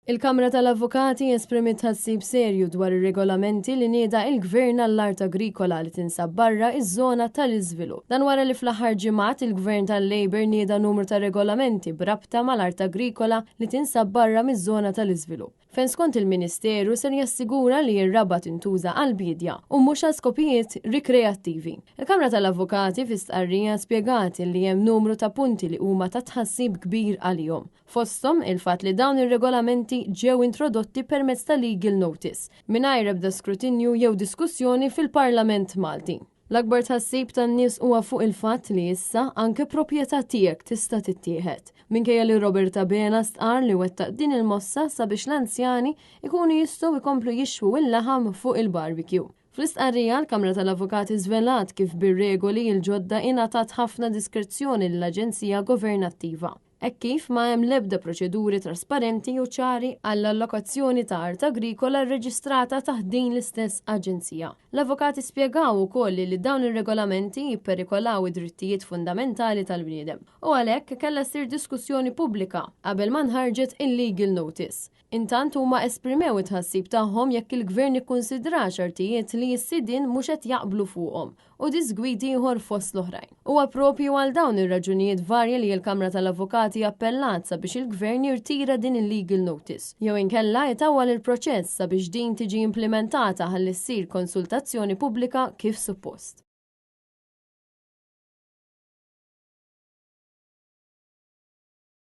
Il-Kamra tal-Avukati esprimiet tħassib serju dwar ir-regolamenti li nieda il-Gvern għall-art agrikola li tinsab barra iż-żona tal-iżvilupp. Dan wara li fl-aħħar ġimgħat il-Gvern tal-Labour nieda numru ta' regolamenti b'rabta mal-art agrikola li tinsab barra miż-żona tal-iżvilupp, fejn skont il-Ministeru ser jassigura li r-raba' tintuża għall-biedja u mhux għal skopijiet rikreattivi. Il-Kamra tal-Avukati fi stqarrija spjegat li hemm numru ta' punti li huma ta' tħassib kbir għalihom. Fosthom il-fatt li dawn ir-regolamenti ġew introdotti permezz ta' legal notice, mingħajr ebda skrutinju jew diskussjoni fil-Parlament Malti. L-akbar tħassib tan-nies huwa fuq il-fatt li issa anke proprjetà tiegħek tista' tittieħed. Minkejja li Robert Abela stqar li wettaq din il-mossa sabiex l-anzjani ikunu jistgħu jkomplu jixwu il-laħam fuq il-barbecue. Fl-istqarrija, l-Kamra tal-Avukati żvelat kif bir-regoli l-ġodda ingħatat ħafna diskrezzjoni lill-Aġenzija Governattiva, hekk kif ma hemm l-ebda proċeduri trasparenti u ċari għall-allokazzjoni ta' art agrikola rreġistrata taħt din l-istess aġenzija. L-avukati spjegaw ukoll li dawn ir-regolamenti jipperikolaw id-drittijiet fundamentali tal-bniedem u għalhekk kellha ssir diskussjoni pubblika qabel ma nħarġet il-legal notice. Intant huma esprimew it-tħassib tagħhom jekk il-Gvern ikkunsidrax artijiet li s-sidien mhux qed jaqblu fuqhom u diżgwid ieħor fost l-oħrajn. Huwa propju għal dawn ir-raġunijiet varji li l-Kamra tal-Avukati appellat sabiex il-Gvern jirtira din il-legal notice jew inkella jtawwal il-proċess sabiex din tiġi implimentata ħalli ssir konsultazzjoni pubblika kif suppost.